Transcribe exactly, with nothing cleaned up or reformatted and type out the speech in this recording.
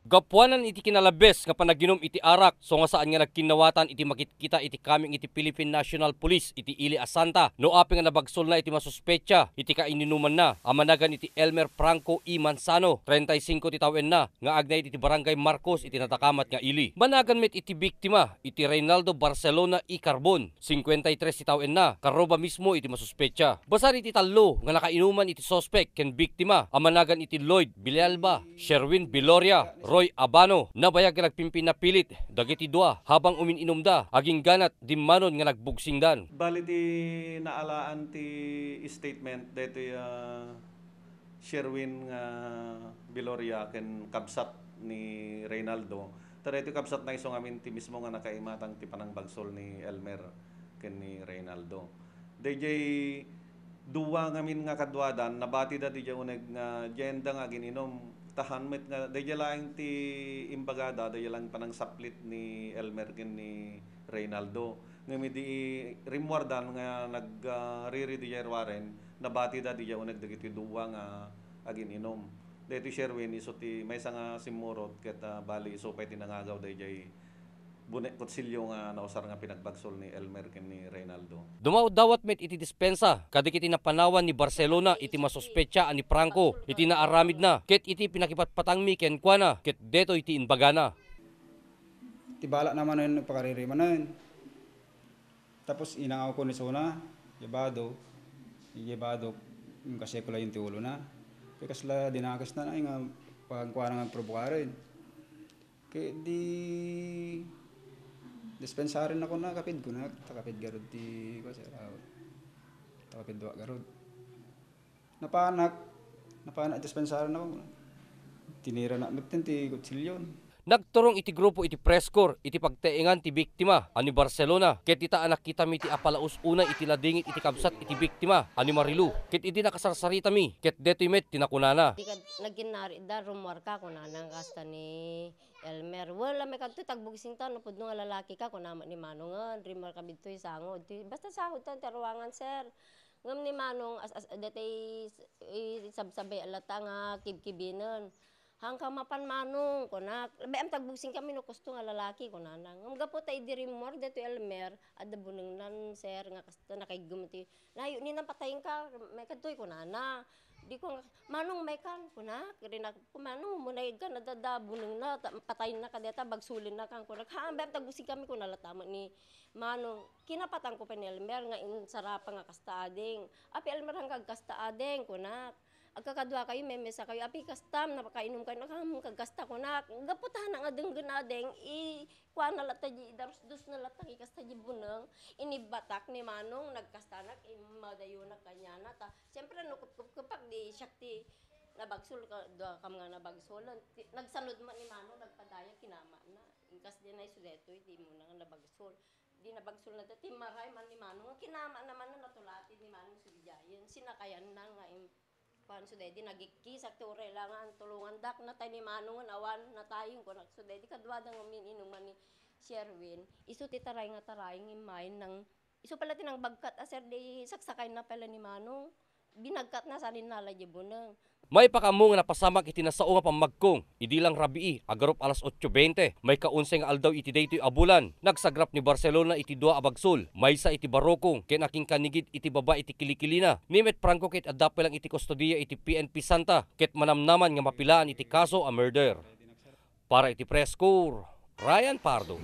Gapuanan iti kinalabes nga panaginum iti arak, so nga saan nga nagkinnawatan iti makitkita iti kameng iti Philippine National Police iti ili a Santa, no apay nga nabagsolna iti masuspetsa iti kaininumanna a managan iti Elmer Franco E. Manzano, treinta y cinco ti tawenna, nga agnaed iti Barangay Marcos iti nadakamat nga ili. Managan met iti biktima iti Reynaldo Barcelona E. Carbon, cincuenta y tres ti tawenna, karuba mismo iti masuspetsa. Basar iti tallo nga nakainuman iti suspek ken biktima a managan iti Lloyd Villalba, Sherwin Viloria, Roy Abano, nabayag nga nagpimpinnapilit dagiti dua habang umin-inumda, agingganat dimmanon nga nagbugsingdan. Bali ti naalaan ti statement daytoy, ah, Sherwin nga Viloria ken kabsat ni Reynaldo. Ta daytoy kabsatna isu ngamin ti mismo nga nakaimatang ti panangbagsol ni Elmer ken ni Reynaldo. Dayjay dua ngamin nga kaduadan, nabatida didiay uneg nga diayenda nga agin-inum. Tahan met nga dayjay laeng ti imbagada, dayjay laeng panangsaplit ni Elmer ken ni Reynaldo. Ngem idi rimmuardan nga nag, ah, riri didiay ruaren, nabatida didiay uneg dagiti dua nga agin-inum. Daytoy Sherwin, isu ti maysa nga simmurot ket, ah, bali isu pay ti nangagaw dayjay bune-, kutsilio nga nausar nga pinagbagsol ni Elmer ken ni Reynaldo. Dumawdawat met iti dispensa kadagiti napanawan ni Barcelona iti masuspetsa a ni Franco iti naaramidna ket iti pinakipatpatangmi kenkuana ket detoy ti imbagana. Ti balakna manen nagpakariri manen. Tapos inangawko ni Sona, idiay bado, idiay bado, inkaseko laeng ti ulona. Ket kasla dinakesna nga pagkuana nga provokaren. Ket di dispensaren ako na kapid ko na, takapid garud ti, kuwan, sir, ah, takapid dua garud. Napanak, napanak dispensaren ako. Tiniranak metten ti kutsilyon. Nagturong iti grupo iti press corps iti pagtaengan ti biktima a ni Barcelona, ket dita a nakitami ti apalaus unay iti ladingit iti kabsat iti biktima a ni Marilu. Ket idi nakasarsaritami, ket detoy met ti nakunana. Di ka nagkinnari da, rummuarka, kunana kasta ni Elmer. Wala, may kadto, tagbugsingta, no pudno nga lalaki ka, kuna met ni Manongen, rimmuar ka ditoy sangod. Ti, basta sangod ta, ti ruangan, sir. Ngem ni Manong, as, as, detoy, i-, sabsabay a latta nga kibkibinen. Haanka mapan, Manong, kunak. Bay-am tagbugsing kami no kusto nga lalaki, kunana. Ngem gapu ta idi rimmuar detoy Elmer, adda bunengnan, sir, nga kasta nakaiggem ti, nayo ni napatayenka, may kadtoy, kunana. Di ko nga, Manong, maykan, kunak. Rinak, Manong, umunay ka, nadada, bunengna, ta-, patayenna ka deta, bagsolenna kan, kunak. Ha, bay-am tagbugsing kami, kuna latta met ni Manong. Kinapatangko pay ni Elmer nga insarapa nga kasta, ading. Api Elmer, haanka agkasta, ading, kunak. Agkakaduakayo, memesakayo. Api kastam, napakainumkayo, nakam kagkasta, kunak. Gapu ta haanna nga denggen, ading, i-, kuana latta di, idarusdusna latta nga ikasta di buneng. Inibatak ni Manong, nagkastanak, imadayonak kaniana. Ta, siyempre, no kupkupkepak, di siak ti nabagsol, ka-, dua kam nga nabagsolen. Ti, nagsanod met ni Manong, nagpadayag, kinamatna. Inkas di na isu detoy, di mo na nga nabagsol. Di nabagsolna deti, maray man ni Manong. Kinama naman na natulati ni Manong sudiayen. Sinakayanna nga im-, kuan, so daydi nagikkisak ti uray la nga tulongandak. Natay ni Manong nga awan, natayen, kunak. So daydi kaduada nga umin-inuman ni Sherwin. Isu ti taray nga taray nga immayen nang, isu pala ti nangbagkat a, sir, di saksakayna pala ni Manong. Binagkatna sa ninnala di buneng. Maipakaammo nga napasamak iti nasao nga pammagkong idi lang rabii a garup alas otso bente, maikaonse nga aldaw iti daytoy a bulan, nagsagrap ni Barcelona iti dua a bagsol, maysa iti barukong ken akinkanigid iti baba iti kilikilina. Ni met Franco ket adda pay lang iti kustodia iti P N P Santa ket manamnaman nga mapilaan iti kaso a murder. Para iti Press Corps, Ryan Pardo.